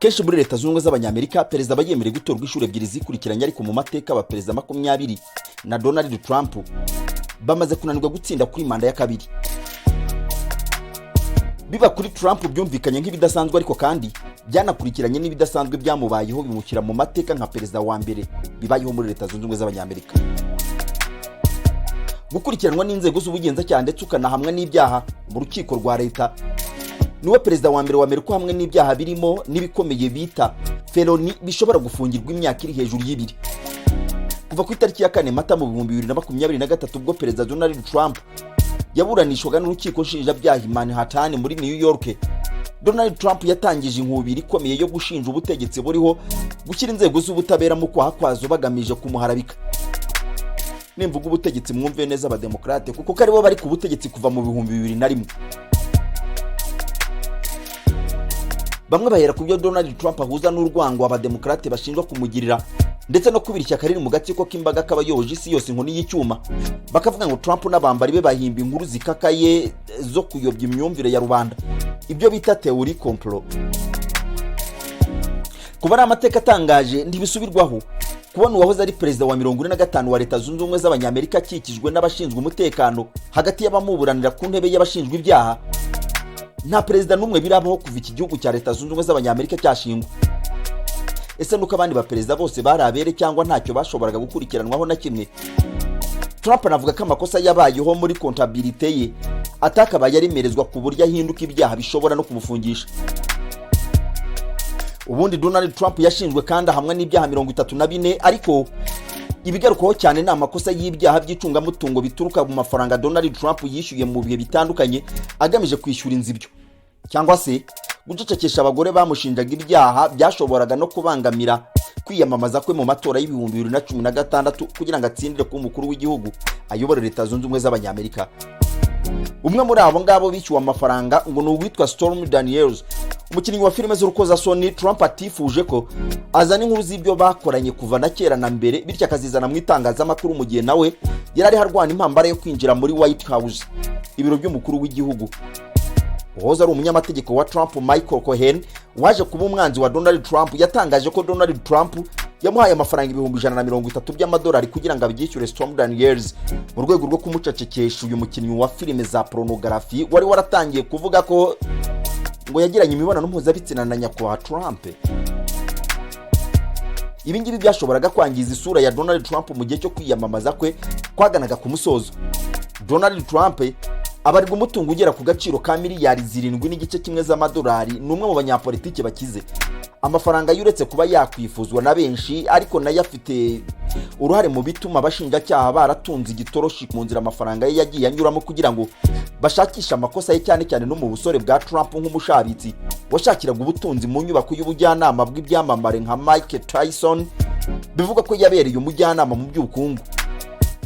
Kenshi muri Leta Zunze Ubumwe z'Abanyamerika, perezida aba yemerewe gutorwa inshuro ebyiri zikurikiranye, ariko mu mateka abaperezida 20 na Donald Trump bamaze kunanirwa gutsinda kuri manda ya kabiri. Biba kuri Trump byumvikanye nk'ibidasanzwe, ariko kandi byanakurikiranye n'ibidasanzwe byamubayeho, bimushyira mu mateka nka perezida wa mbere bibayeho muri Leta Zunze Ubumwe z'Abanyamerika. Gukurikiranwa n'inzego z'ubugenzacyaha ndetse ukanahamwa n'ibyaha mu rukiko rwa leta, niwe perezida wa mbere wa Amerika uhamwe n'ibyaha birimo n'ibikomeye bita felony, bishobora gufungirwa imyaka iri hejuru y'ibiri. Kuva ku itariki ya 4 Mata mu 2023, ubwo Perezida Donald Trump yaburanishwaga n'urukiko nshinjabyaha i Manhattan muri New York, Donald Trump yatangije inkubiri ikomeye yo gushinja ubutegetsi buriho gushyira inzego z'ubutabera mu kwaha kwazo bagamije kumuharabika. Nimvuga ubutegetsi, mwumve neza Abademokarate, kuko aribo bari ku butegetsi kuva mu 2001. Bamwe bahera ku byo Donald Trump ahuza n'urwango Abademokarate bashinjwa kumugirira, ndetse no kubira ishyaka riri mu gatsiko k'imbaga k'abayoboje isi yose inkoni y'icyuma, bakavuga ngo Trump n'abambari be bahimba inkuru zikakaye zo kuyobya imyumvire ya rubanda, ibyo bita théorie complot. Kuba ari amateka atangaje ntibisubirwaho kubona uwahoze ari perezida wa 45 wa Leta Zunze Ubumwe z'Abanyamerika akikijwe n'abashinzwe umutekano hagati y'abamuburanira ku ntebe y'abashinjwa ibyaha. Nta perezida n'umwe birabaho kuva iki gihugu cya Leta Zunze Ubumwe z'Abanyamerika cyashingwa. Ese nuko abandi baperezida bose bari abere cyangwa ntacyo bashoboraga gukurikiranwaho na kimwe? Trump anavuga ko amakosa yabayeho muri comptabilité ye atakabaye aremerezwa ku buryo ahinduka ibyaha bishobora no kumufungisha. Ubundi Donald Trump yashinjwe kandi ahamwa n'ibyaha 34, ariko ibigarukwaho cyane ni amakosa y'ibyaha by'icungamutungo bituruka mu mafaranga Donald Trump yishyuye mu bihe bitandukanye agamije kwishyura inzibyo cyangwa se gucecekesha abagore bamushinjaga ibyaha byashoboraga no kubangamira kwiyamamaza kwe mu matora y'2016 kugira ngo atsindire kuba umukuru w'igihugu ayobore Leta Zunze Ubumwe z'Abanyamerika. Umwe muri abo ngabo bishyuwe amafaranga ngo ni uwitwa Stormy Daniels, umukinnyi wa filime z'urukozasoni Trump atifuje ko azana inkuru z'ibyo bakoranye kuva na kera na mbere, bityo akazizana mu itangazamakuru mu gihe nawe yari ariho arwana impambara yo kwinjira muri White House, ibiro by'umukuru w'igihugu. Uwahoze ari umunyamategeko wa Trump, Michael Cohen, waje kuba umwanzi wa Donald Trump, yatangaje ko Donald Trump yamuhaye amafaranga 130,000 by'amadolari kugira ngo abyishyure Stormy Daniels mu rwego rwo kumucecekesha, uyu mukinnyi wa filime za porunogarafi wari waratangiye kuvuga ko ngo yagiranye imibonano mpuzabitsina na nyakubahwa Trump. Ibi ngibi byashoboraga kwangiza isura ya Donald Trump mu gihe cyo kwiyamamaza kwe kwaganaga ku musozo. Donald Trump abarirwa umutungo ugera ku gaciro ka miliyari 7.5 z'amadolari. Ni umwe mu banyapolitiki bakize. Amafaranga ye, uretse kuba yakwifuzwa na benshi, ariko nayo afite uruhare mu bituma abashinjacyaha baratunze igitoroshi mu nzira amafaranga ye yagiye anyuramo kugira ngo bashakishe amakosa ye, cyane cyane no mu busore bwa Trump nk'umushabitsi washakiraga ubutunzi mu nyubako y'ubujyanama bw'ibyamamare nka Mike Tyson, bivugwa ko yabereye umujyanama mu by'ubukungu.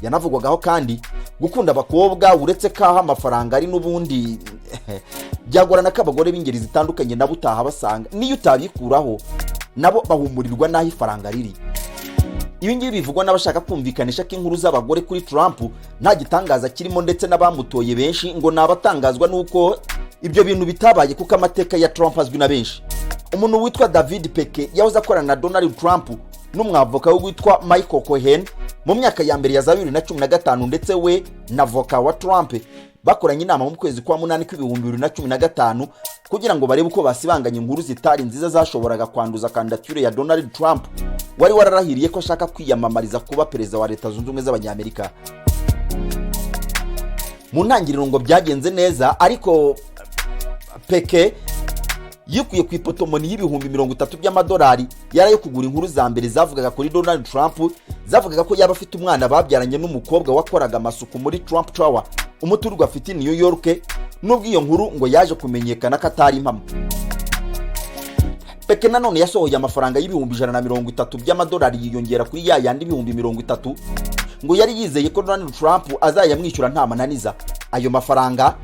Yanavugwagaho kandi gukunda abakobwa, uretse ko aho amafaranga ari n'ubundi byagorana ko abagore b'ingeri zitandukanye nabo utaha basanga, niyo utabikuraho nabo bahumurirwa n'aho ifaranga riri. Ibi ngibi bivugwa n'abashaka kumvikanisha ko inkuru z'abagore kuri Trump nta gitangaza kirimo, ndetse n'abamutoye benshi ngo ni abatangazwa n'uko ibyo bintu bitabaye, kuko amateka ya Trump azwi na benshi. Umuntu witwa David Peke yahoze akorana na Donald Trump n'umwavoka we witwa Michael Cohen mu myaka ya mbere ya za 2015, ndetse we na avoka wa Trump bakoranye inama mu kwezi kwa munani kw'2015 kugira ngo barebe uko basibanganya inkuru zitari nziza zashoboraga kwanduza kandidatire ya Donald Trump, wari wararahiriye ko ashaka kwiyamamariza kuba perezida wa Leta Zunze Ubumwe z'Abanyamerika. Mu ntangiriro ngo byagenze neza, ariko Peke yikuye ku ipotomoni y'30,000 by'amadolari yari ayo kugura inkuru za mbere zavugaga kuri Donald Trump, zavugaga ko yaba afite umwana babyaranye n'umukobwa wakoraga amasuku muri Trump Tower, umuturirwa afite i New York, nubwo iyo nkuru ngo yaje kumenyekana ko atari impamo. Peke nanone yasohoye amafaranga y'130,000 by'amadolari yiyongera kuri ya yandi 30,000 ngo yari yizeye ko Donald Trump azayamwishyura nta mananiza. Ayo mafaranga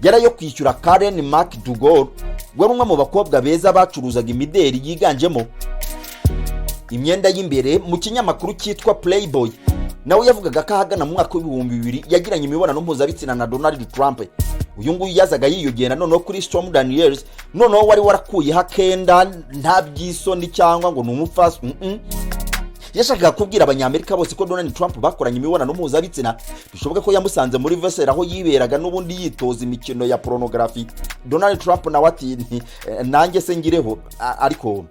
yari ayo kwishyura Karen McDougal, wari umwe mu bakobwa beza bacuruzaga imideri yiganjemo imyenda y'imbere mu kinyamakuru cyitwa Playboy. Nawe yavugaga ko ahagana mu mwaka w'2000 yagiranye imibonano mpuzabitsina na Donald Trump. Uyu nguyu yazaga yiyongera noneho kuri Stormy Daniels, noneho wari warakuyeho akenda, nta by'isoni cyangwa ngo ni umupfasi. Yashakaga kubwira Abanyamerika bose ko Donald Trump bakoranye imibonano mpuzabitsina. Bishoboka ko yamusanze muri vasselle aho yiberaga n'ubundi yitoza imikino ya pornography. Donald Trump nawe ati: "Nanjye se ngireho." Ariko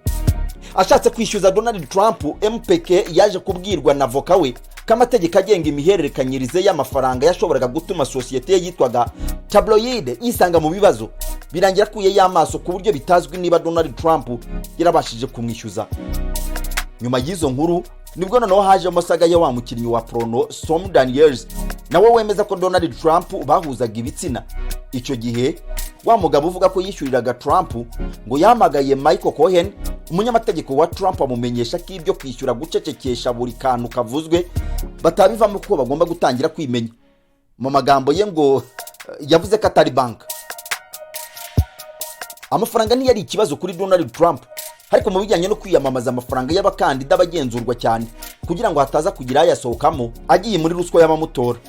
ashatse kwishyuza Donald Trump, MPK yaje kubwirwa na avoka we ko amategeko agenga imihererekanyirize y'amafaranga yashoboraga gutuma sosiyete ye yitwaga Tabloid yisanga mu bibazo. Birangira akuyeyo amaso, ku buryo bitazwi niba Donald Trump yarabashije kumwishyuza. Nyuma y'izo nkuru nibwo noneho hajemo saga ya wa mukinnyi wa porno Stormy Daniels, nawe wemeza ko Donald Trump bahuzaga ibitsina. Icyo gihe wa mugabo uvuga ko yishyuriraga Trump ngo yahamagaye Michael Cohen, umunyamategeko wa Trump, amumenyesha ko ibyo kwishyura gucecekesha buri kantu kavuzwe batabivamo, kuko bagomba gutangira kwimenya. Mu magambo ye ngo yavuze ko atari banka. Amafaranga ntiyari ikibazo kuri Donald Trump, ariko mu bijyanye no kwiyamamaza, amafaranga y'abakandida abagenzurwa cyane kugira ngo hataza kugira ayasohokamo agiye muri ruswa y'abamutora.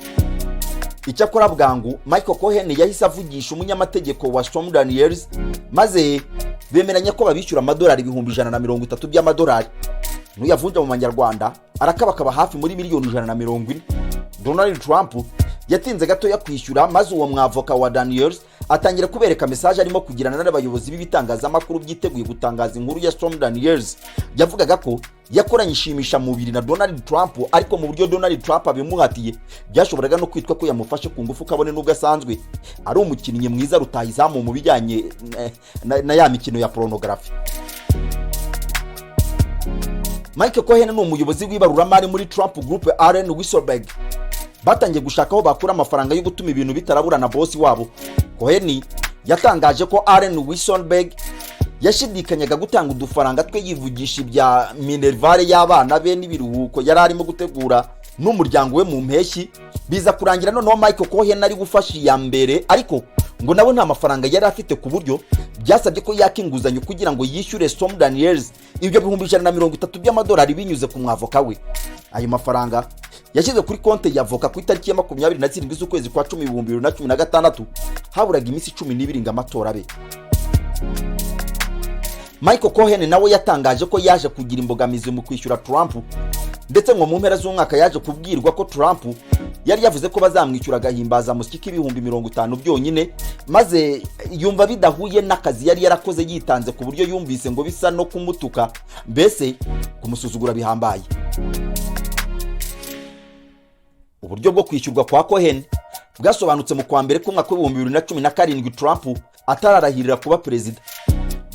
Icyakora bwangu Michael Cohen yahise avugisha umunyamategeko wa Stormy Daniels, maze bemeranya ko babishyura amadolari 130,000 by'amadolari. Nuyavunja mu manyarwanda arakabakaba hafi muri miliyoni 140. Donald Trump yatinze gatoya kwishyura, maze uwo mwavoka wa Daniels atangira kubereka message arimo kugirana n'abayobozi b'ibitangazamakuru byiteguye gutangaza inkuru ya Stormy Daniels. Yavugaga ko yakoranye ishimishamubiri na Donald Trump, ariko mu buryo Donald Trump abimuhatiye, byashoboraga no kwitwa ko yamufashe ku ngufu, kabone n'ubwo asanzwe ari umukinnyi mwiza rutahizamu mu bijyanye na ya mikino ya pornography. Mike Cohen ni umuyobozi w'ibaruramari muri Trump Group, Allen Weisselberg. Batangiye gushaka aho bakura amafaranga yo gutuma ibintu bitarabura na bosi wabo. Cohen yatangaje ko Allen Weisselberg yashidikanyaga gutanga udufaranga twe, yivugisha ibya minerval y'abana be n'ibiruhuko yari arimo gutegura n'umuryango we mu mpeshyi. Biza kurangira noneho Michael Cohen ari gufasha iya mbere, ariko ngo nawe nta mafaranga yari afite, ku buryo byasabye ko yaka inguzanyo kugira ngo yishyure Stormy Daniels ibyo 130,000 by'amadolari binyuze ku mwavoka we. Ayo mafaranga yashyize kuri konti ya avoka ku itariki ya 27 z'ukwezi kwa 10 2016, haburaga iminsi 12 ngo amatora abe. Michael Cohen nawe yatangaje ko yaje kugira imbogamizi mu kwishyura Trump, ndetse ngo mu mpera z'umwaka yaje kubwirwa ko Trump yari yavuze ko bazamwishyura agahimbazamusyi k'50,000 byonyine, maze yumva bidahuye n'akazi yari yarakoze yitanze, ku buryo yumvise ngo bisa no kumutuka, mbese kumusuzugura bihambaye. Uburyo bwo kwishyurwa kwa Cohen bwasobanutse mu kwa mbere k'umwaka w'2017, Trump atararahirira kuba perezida.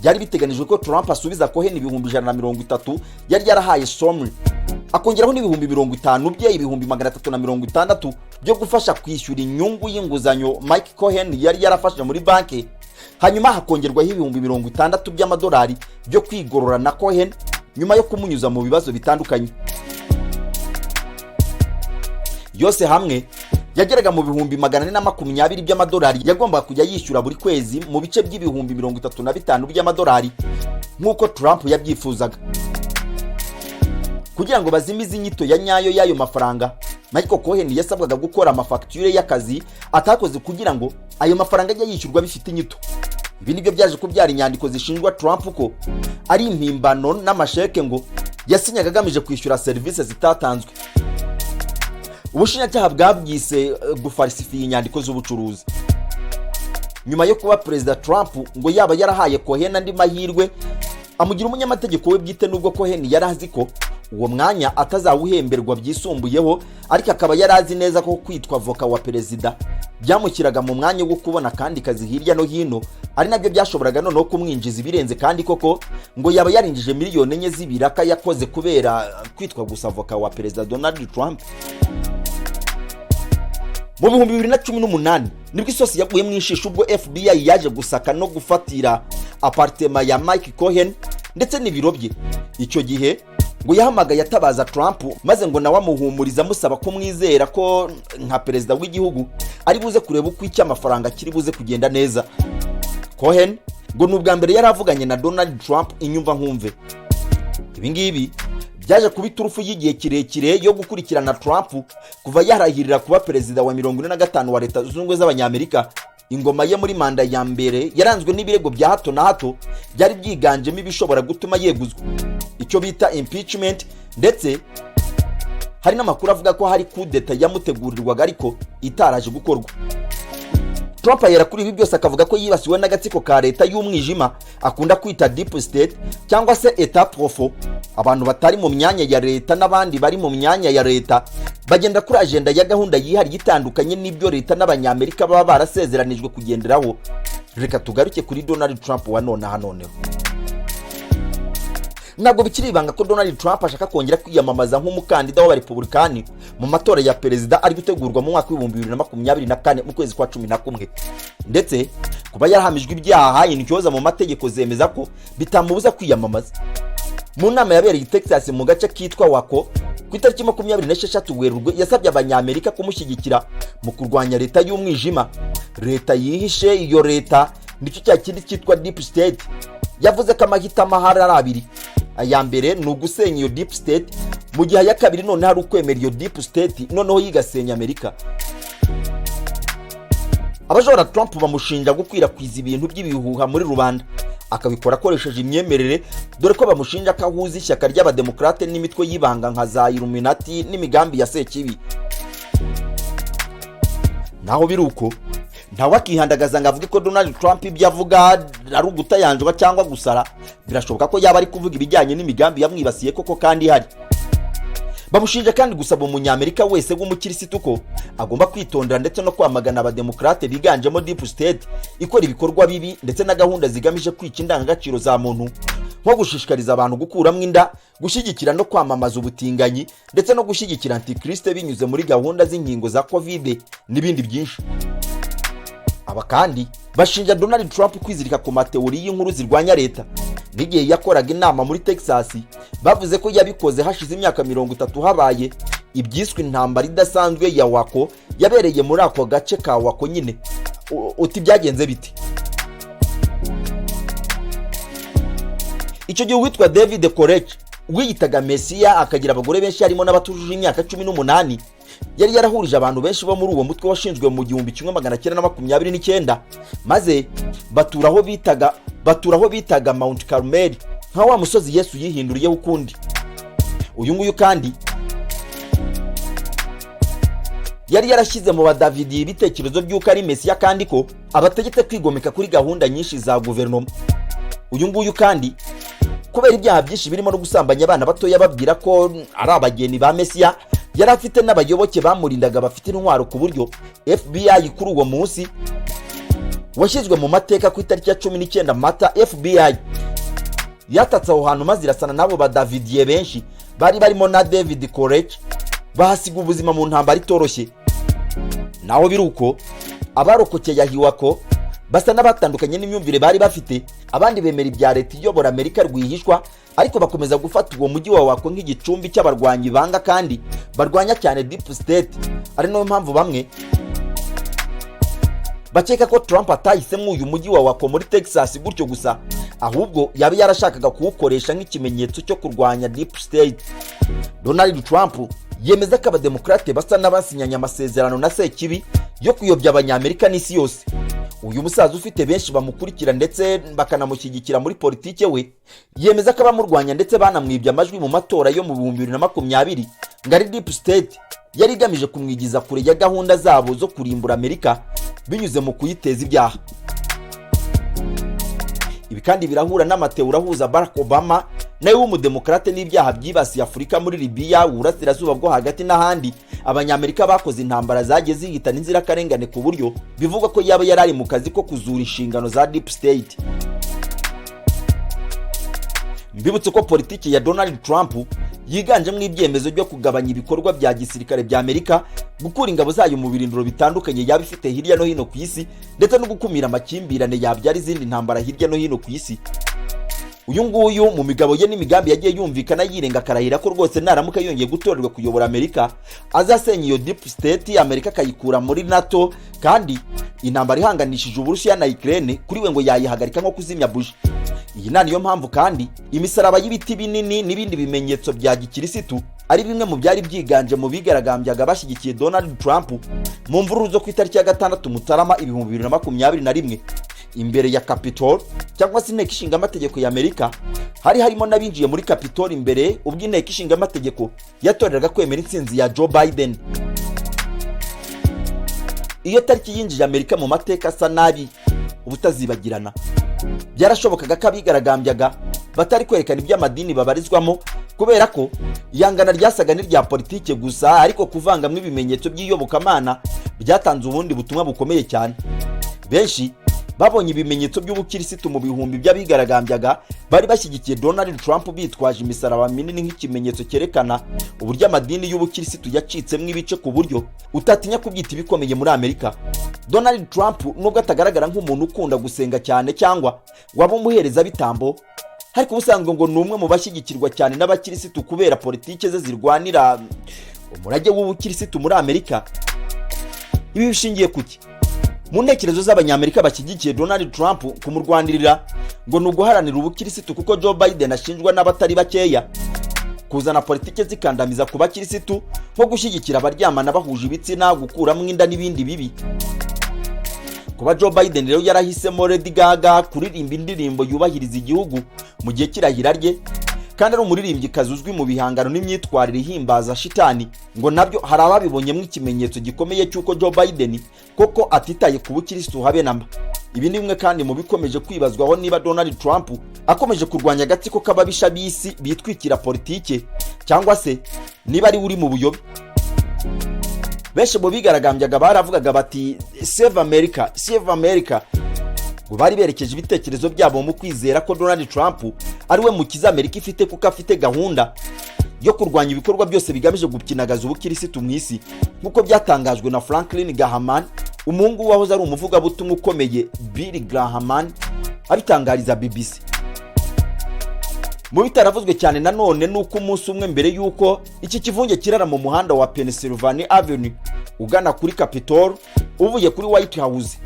Byari biteganijwe ko Trump asubiza Cohen 130,000 yari yarahaye Stormy, akongeraho n'50,000 bye, 360,000 byo gufasha kwishyura inyungu y'inguzanyo Mike Cohen yari yarafashe muri banki, hanyuma hakongerwaho 60,000 by'amadolari byo kwigorora na Cohen nyuma yo kumunyuza mu bibazo bitandukanye. Yose hamwe yageraga mu 420,000 by'amadolari yagombaga kujya yishyura buri kwezi mu bice by'35,000 by'amadolari, nk'uko Trump yabyifuzaga. Kugira ngo bazimize inyito ya nyayo y'ayo mafaranga, Michael Cohen yasabwaga gukora amafagitire y'akazi atakoze kugira ngo ayo mafaranga ajye yishyurwa bifite inyito. Ibi nibyo byaje kubyara inyandiko zishinjwa Trump ko ari impimbano n'amasheke ngo yasinyaga agamije kwishyura serivisi zitatanzwe. Ubushinjacyaha bwabwise gufarisifiya inyandiko z'ubucuruzi. Nyuma yo kuba perezida, Trump ngo yaba yarahaye Cohen andi mahirwe, amugira umunyamategeko we bwite, nubwo Cohen yari azi ko uwo mwanya atazawuhemberwa byisumbuyeho, ariko akaba yari azi neza ko kwitwa avoka wa perezida byamushyiraga mu mwanya wo kubona akandi kazi hirya no hino, ari nabyo byashoboraga noneho kumwinjiza ibirenze. Kandi koko ngo yaba yarinjije miliyoni 4 z'ibiraka yakoze kubera kwitwa gusa avoka wa perezida Donald Trump. Mu 2018 nibwo isosi yaguye mu ishisho, ubwo FBI yaje gusaka no gufatira appartement ya Mike Cohen ndetse n'ibiro bye. Icyo gihe ngo yahamagaye atabaza Trump, maze ngo nawe amuhumuriza, amusaba kumwizera ko nka perezida w'igihugu ari buze kureba uko icyo amafaranga kiri buze kugenda neza. Cohen ngo ni ubwa mbere yari avuganye na Donald Trump inyumva nkumve. Ibi ngibi byaje kuba iturufu y'igihe kirekire yo gukurikirana Trump kuva yarahirira kuba perezida wa 45 wa Leta Zunze Ubumwe z'Abanyamerika. Ingoma ye muri manda ya mbere yaranzwe n'ibirego bya hato na hato byari byiganjemo ibishobora gutuma yeguzwa, icyo bita impeachment, ndetse hari n'amakuru avuga ko hari kudeta yamutegurirwaga ariko itaraje gukorwa. Trump ahera kuri ibi byose akavuga ko yibasiwe n'agatsiko ka leta y'umwijima akunda kwita deep state cyangwa se état profond. Abantu batari mu myanya ya leta n'abandi bari mu myanya ya leta bagenda kuri agenda ya gahunda yihariye itandukanye n'ibyo leta n'Abanyamerika baba barasezeranijwe kugenderaho. Reka tugaruke kuri Donald Trump wa nonaha. Noneho ntabwo bikiri ibanga ko Donald Trump ashaka kongera kwiyamamaza nk'umukandida w'Abarepubulikani mu matora ya perezida ari gutegurwa mu mwaka w'2024 mu kwezi kwa 11. Ndetse kuba yarahamijwe ibyaha, intyoza mu mategeko zemeza ko bitamubuza kwiyamamaza. Mu nama yabereye i Texas mu gace kitwa Waco ku itariki 26 Werurwe, yasabye Abanyamerika kumushyigikira mu kurwanya leta y'umwijima, leta yihishe. Iyo leta nicyo cya kindi cyitwa deep state. Yavuze ko amahitamo ahari ari abiri: aya mbere ni ugusenya iyo deep state, mu gihe aya kabiri noneho ari ukwemera iyo deep state noneho yigasenya Amerika. Abajora Trump bamushinja gukwirakwiza ibintu by'ibihuha muri rubanda, akabikora akoresheje imyemerere, dore ko bamushinja ko ahuza ishyaka ry'Abademokarate n'imitwe y'ibanga nka za Illuminati n'imigambi ya Sekibi. Naho biri uko, ntawe akihandagaza ngo avuge ko Donald Trump ibyo avuga ari ugutayanjwa cyangwa gusara. Birashoboka ko yaba ari kuvuga ibijyanye n'imigambi yamwibasiye koko kandi ihari. Bamushinja kandi gusaba Umunyamerika wese w'umukirisitu ko agomba kwitondera ndetse no kwamagana Abademokarate biganjemo deep state ikora ibikorwa bibi ndetse na gahunda zigamije kwica indangagaciro za muntu, nko gushishikariza abantu gukuramo inda, gushyigikira no kwamamaza ubutinganyi, ndetse no gushyigikira antikristo binyuze muri gahunda z'inkingo za Covid n'ibindi byinshi. Aba kandi bashinja Donald Trump kwizirika ku matewori y'inkuru zirwanya leta. N'igihe yakoraga inama muri Texas, bavuze ko yabikoze hashize imyaka 30 habaye ibyiswe intambara idasanzwe ya Waco yabereye muri ako gace ka Waco nyine. Uti byagenze bite? Icyo gihe uwitwa David Koresh wiyitaga Mesiya, akagira abagore benshi harimo n'abatujuje imyaka 18, yari yarahurije abantu benshi bo muri uwo mutwe washinzwe mu 1929, maze batura aho bitaga Mount Carmel, nka wa musozi Yesu yihinduriyeho ukundi. Uyu nguyu kandi yari yarashyize mu Badavidi ibitekerezo by'uko ari Mesiya, kandi ko abategetse kwigomeka kuri gahunda nyinshi za guverinoma. Uyu nguyu kandi, kubera ibyaha byinshi birimo no gusambanya abana batoya babwira ko ari abageni ba Mesiya, yari afite n'abayoboke bamurindaga bafite intwaro, ku buryo FBI kuri uwo munsi washyizwe mu mateka ku itariki ya 19 Mata, FBI yatatse aho hantu maze irasana n'abo Badavidiye benshi bari barimo na David Koresh, bahasiga ubuzima mu ntambara itoroshye. Naho biri uko, abarokokeye aho i Waco basa n'abatandukanye n'imyumvire bari bafite. Abandi bemera ibya leta iyobora Amerika rwihishwa, ariko bakomeza gufata uwo mujyi wa Waco nk'igicumbi cy'abarwanyi banga kandi barwanya cyane deep state, ari nayo mpamvu bamwe bakeka ko Trump atahisemo uyu mujyi wa Waco muri Texas gutyo gusa, ahubwo yaba yarashakaga kuwukoresha nk'ikimenyetso cyo kurwanya deep state. Donald Trump yemeza ko Abademokarate basa n'abasinyanye amasezerano na Sekibi yo kuyobya Abanyamerika n'isi yose. Uyu musaza ufite benshi bamukurikira ndetse bakanamushyigikira muri politike, we yemeza ko abamurwanya ndetse banamwibye amajwi mu matora yo mu 2020 ngo ari deep state yari igamije kumwigiza kure ya gahunda zabo zo kurimbura Amerika binyuze mu kuyiteza ibyaha. Ibi kandi birahura n'amateori ahuza Barack Obama nawe w'Umudemokarate n'ibyaha byibasiye Afurika, muri Libiya, Uburasirazuba bwo Hagati n'ahandi Abanyamerika bakoze intambara zagiye zihitana inzirakarengane, ku buryo bivugwa ko yaba yari ari mu kazi ko kuzura inshingano za deep state. Mbibutse ko politiki ya Donald Trump yiganjemo ibyemezo byo kugabanya ibikorwa bya gisirikare bya Amerika, gukura ingabo zayo mu birindiro bitandukanye yaba ifite hirya no hino ku isi, ndetse no gukumira amakimbirane yabyara izindi ntambara hirya no hino ku isi. Uyu nguyu mu migabo ye n'imigambi yagiye yumvikana yirenga, akarahira ko rwose naramuka yongeye gutorerwa kuyobora Amerika azasenya iyo deep state, Amerika akayikura muri NATO, kandi intambara ihanganishije Uburusiya na Ukraine kuri we ngo yayihagarika nko kuzimya buji. Iyi nta niyo mpamvu kandi imisaraba y'ibiti binini n'ibindi bimenyetso bya gikirisitu Ari bimwe mu byari byiganje mu bigaragambyaga bashyigikiye Donald Trump mu mvururu zo ku itariki ya 6 Mutarama 2021 imbere ya Capitol, cyangwa se Inteko Ishinga Amategeko ya Amerika. Hari harimo n'abinjiye muri Capitol imbere ubwo Inteko Ishinga Amategeko yatoreraga kwemera intsinzi ya Joe Biden. Iyo tariki yinjije Amerika mu mateka asa nabi ubutazibagirana. Byarashobokaga ko abigaragambyaga batari kwerekana iby'amadini babarizwamo, kubera ko ihangana ryasaga n'irya politike gusa, ariko kuvangamo ibimenyetso by'iyobokamana byatanze ubundi butumwa bukomeye cyane. Benshi babonye ibimenyetso by'ubukirisitu mu bihumbi by'abigaragambyaga bari bashyigikiye Donald Trump, bitwaje imisaraba minini nk'ikimenyetso cyerekana uburyo amadini y'ubukirisitu yacitsemo ibice ku buryo utatinya kubyita ibikomeye muri Amerika. Donald Trump, nubwo atagaragara nk'umuntu ukunda gusenga cyane cyangwa waba umuherezabitambo, ariko ubusanzwe ngo ni umwe mu bashyigikirwa cyane n'abakirisitu kubera politike ze zirwanira umurage w'ubukirisitu muri Amerika. Ibi bishingiye kuki? Mu ntekerezo z'Abanyamerika bashyigikiye Donald Trump, kumurwanirira ngo ni uguharanira ubukirisitu, kuko Joe Biden ashinjwa n'abatari bakeya kuzana politike zikandamiza ku bakirisitu, nko gushyigikira abaryamana bahuje ibitsina, gukuramo inda n'ibindi bibi. Kuba Joe Biden rero yarahisemo Lady Gaga kuririmba indirimbo yubahiriza igihugu mu gihe cy'irahira rye, kandi ari umuririmbyikazi uzwi mu bihangano n'imyitwarire ihimbaza shitani, ngo nabyo hari ababibonyemo ikimenyetso gikomeye cy'uko Joe Biden koko atitaye ku bukirisitu habe namba. Ibi ni bimwe kandi mu bikomeje kwibazwaho niba Donald Trump akomeje kurwanya agatsiko k'ababisha b'isi bitwikira politike, cyangwa se niba ari we uri mu buyobe. Benshi mu bigaragambyaga baravugaga bati: "Save America, save America." Ngo bari berekeje ibitekerezo byabo mu kwizera ko Donald Trump ari we mukiza Amerika ifite, kuko afite gahunda yo kurwanya ibikorwa byose bigamije gukinagaza ubukirisitu mu isi, nk'uko byatangajwe na Franklin Graham, umuhungu wahoze ari umuvugabutumwa ukomeye Bill Graham, abitangariza BBC. Mu bitaravuzwe cyane nanone ni uko umunsi umwe mbere y'uko iki kivunge kirara mu muhanda wa Pennsylvania Avenue ugana kuri Capitol uvuye kuri White House,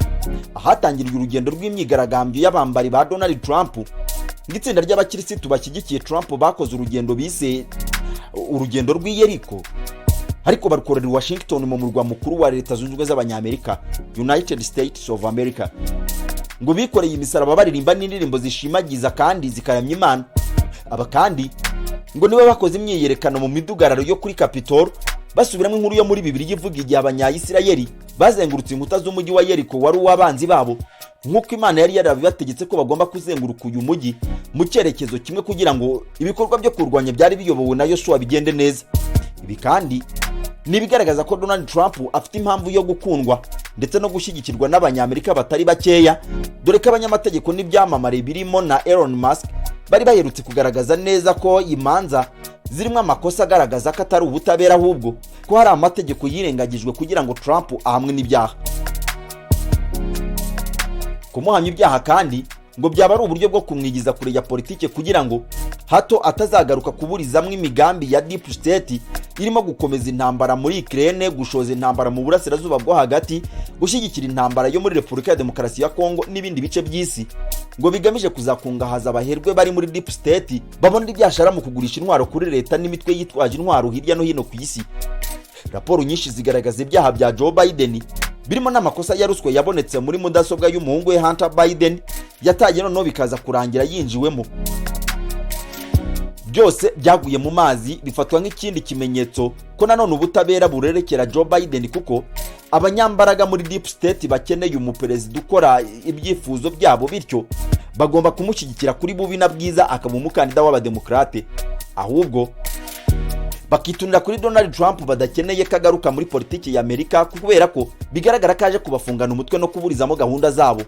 ahatangiriye urugendo rw'imyigaragambyo y'abambari ba Donald Trump, ng'itsinda ry'abakirisitu bashyigikiye Trump bakoze urugendo bise urugendo rw'Iyeriko, ariko barukorera i Washington, mu murwa mukuru wa Leta Zunze Ubumwe z'Abanyamerika, United States of America. Ngo bikoreye imisaraba, baririmba n'indirimbo zishimagiza kandi zikaramya Imana. Aba kandi ngo nibo bakoze imyiyerekano mu midugararo yo kuri Capitol, basubiramo inkuru yo muri Bibiliya ivuga igihe Abanyayisirayeli bazengurutse inkuta z'umujyi wa Yeriko wari uw'abanzi babo, nk'uko Imana yari yarabibategetse ko bagomba kuzenguruka uyu mujyi mu cyerekezo kimwe kugira ngo ibikorwa byo kurwanya byari biyobowe na Yosuwa bigende neza. Ibi kandi ni ibigaragaza ko Donald Trump afite impamvu yo gukundwa ndetse no gushyigikirwa n'Abanyamerika batari bakeya, dore ko abanyamategeko n'ibyamamare birimo na Elon Musk bari baherutse kugaragaza neza ko imanza zirimo amakosa agaragaza ko atari ubutabera, ahubwo ko hari amategeko yirengagijwe kugira ngo Trump ahamwe n'ibyaha. Kumuhamya ibyaha kandi ngo byaba ari uburyo bwo kumwigiza kure ya politike, kugira ngo hato atazagaruka kuburizamwo imigambi ya deep state irimo gukomeza intambara muri Ukraine, gushoza intambara mu Burasirazuba bwo Hagati, gushyigikira intambara yo muri Repubulika ya Demokarasi ya Kongo n'ibindi bice by'isi, ngo bigamije kuzakungahaza abaherwe bari muri deep state babona ibyashara mu kugurisha intwaro kuri leta n'imitwe yitwaje intwaro hirya no hino ku isi. Raporo nyinshi zigaragaza ibyaha bya Joe Biden, birimo n'amakosa ya ruswa yabonetse muri mudasobwa y'umuhungu we Hunter Biden yataye, noneho bikaza kurangira yinjiwemo. Byose byaguye mu mazi, bifatwa nk'ikindi kimenyetso ko nanone ubutabera burerekera Joe Biden, kuko abanyambaraga muri deep state bakeneye umuperezida ukora ibyifuzo byabo, bityo bagomba kumushyigikira kuri bubi na bwiza akaba umukandida w'Abademokarate, ahubwo bakitunira kuri Donald Trump badakeneye ko agaruka muri politiki ya Amerika, kubera ko bigaragara ko aje kubafungana umutwe no kuburizamo gahunda zabo.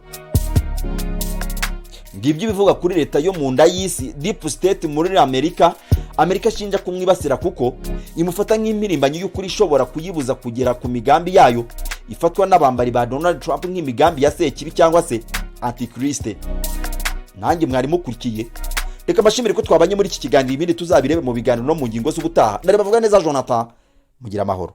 Ngibyo ibivuga kuri leta yo mu nda y'isi, deep state muri Amerika. Amerika ashinja kumwibasira kuko imufata nk'impirimbanyi y'ukuri ishobora kuyibuza kugera ku migambi yayo, ifatwa n'abambari ba Donald Trump nk'imigambi ya sekibi cyangwa se antikriste. Nanjye mwari mukurikiye, reka mbashimire ko twabanye muri iki kiganiro. Ibindi tuzabirebe mu biganiro no mu ngingo z'ubutaha. Nari bavuga neza Jonathan, mugira amahoro.